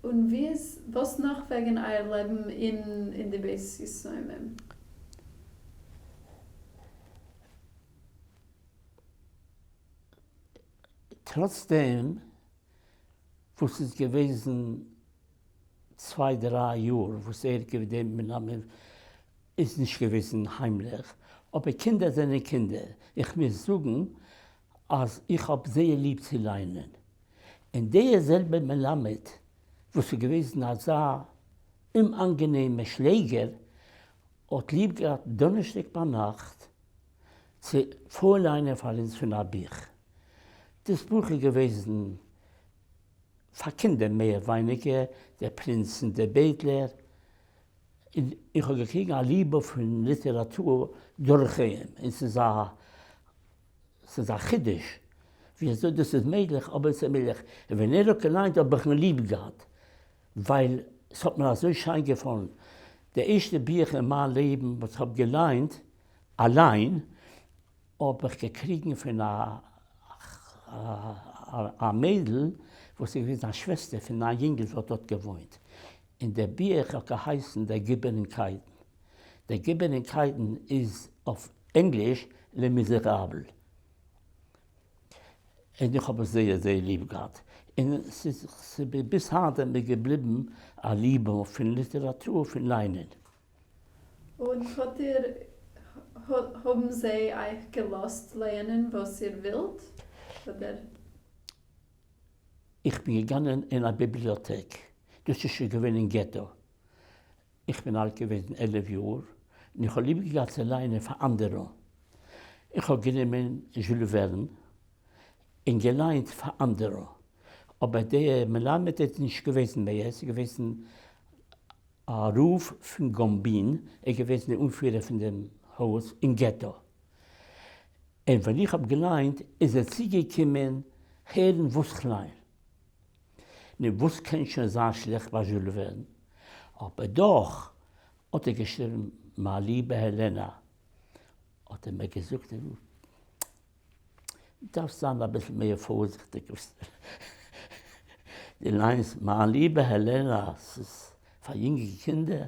און ווי איז, וואס נאך וועגן אייער לעבן אין אין די בית יתומים? טראץ דעם וואס ס'איז געוועזן צוויי דריי יאר וואס ער געווען דער מלמד איז נישט געוועזן היימליך, אבער קינדער זענען קינדער, איך מוז זאגן אז איך האב זייער ליב צו ליינען, און דער זעלבער מלמד וואס איז געוועזן אזא אומאנגענעמער שלעגער האט ליב געהאט דאנערשטאג ביינאכט צו פארליינען פאר אונז פון א בוך. דאס בוך איז געוועזן פאר קינדער מער ווייניגער, דער פרינץ און דער בעדלער, און איך האב געקריגן א ליבע פון ליטעראטור דורך אים, און ס'איז א ס'איז א חידוש ווי אזוי דאס איז מעגליך, אבער ס'איז מעגליך, און ווען ער האט געליינט האב איך אים ליב געהאט, ווייל ס'האט מיר אזוי שיין געפאלן. די ערשטע בוך אין מיין לעבן וואס כ'האב געליינט אליין, האב איך געקריגן פון א מיידל וואס איז געווען א שוועסטער פון א יונגל וואס האט דארט געוואוינט, און דער בוך האט געהייסן דער גיבור אין קייטן. דער גיבור אין קייטן איז אויף ענגליש Les Misérables. און איך האב עס זייער זייער ליב געהאט, און ס'איז ביז היינט איז מיר געבליבן א ליבע פון ליטעראטור פון ליינען. און האט איר, האבן זיי אייך געלאזט לייענען וואס איר ווילט, אדער? איך בין געגאנגען אין א ביבליאטעק, דאס איז שוין געווען אין געטא, איך בין אלט געוועזן 11 יאר, און איך האב ליב געהאט צו לייענען פאר אנדערע. איך האב גענומען זשול ווערן און געלייענט פאר אנדערע. אבער דער מלמד איז נישט געוועזן מער, עס איז געוועזן א רב פון גאמבין, ער איז געוועזן דער אנפירער פון דעם הויז אין געטא. און ווען איך האב געלייענט איז ער צוגעקומען הערן וואס כ'ליין. נו וואס קען שוין זיין שלעכט ביי זשול ווערן? אבער דאך האט ער געשריבן מיין ליבע העלענא, האט ער מיר געזאגט דו דארפסט זיין אביסל מער פארזיכטיג וואס דו ליינסט, מיין ליבע העלענא, ס'איז פאר יונגע קינדער.